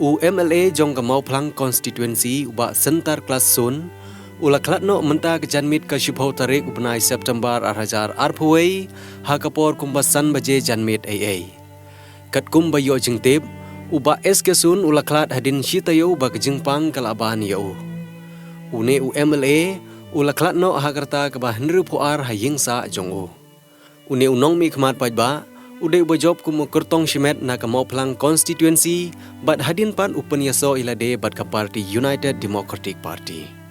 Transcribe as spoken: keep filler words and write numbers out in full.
U M L A jong ka Mawphlang Constituency, u Bah Sentar Klas Soon, u la khlad noh mynta ka janmiet ka shiphew tarik u bnai September ar hajar arphew wei, ha ka por kumba san baje janmiet ei ei. Katkum ba ïoh jingtip, u Bah S K Soon u la khlad hadien shi taïew ba ka jingpang ka la ban ïa u. Une u M L A u la khlad noh ha ka rta kaba hynriewphew ar ha ïing sah jong u. Une u nongmihkhmat paidbah u dei uba jop kum u kyrtong shimet na ka Mawphlang Constituency, bad hadien pat u pynïasoh ïa lade bad ka party United Democratic Party.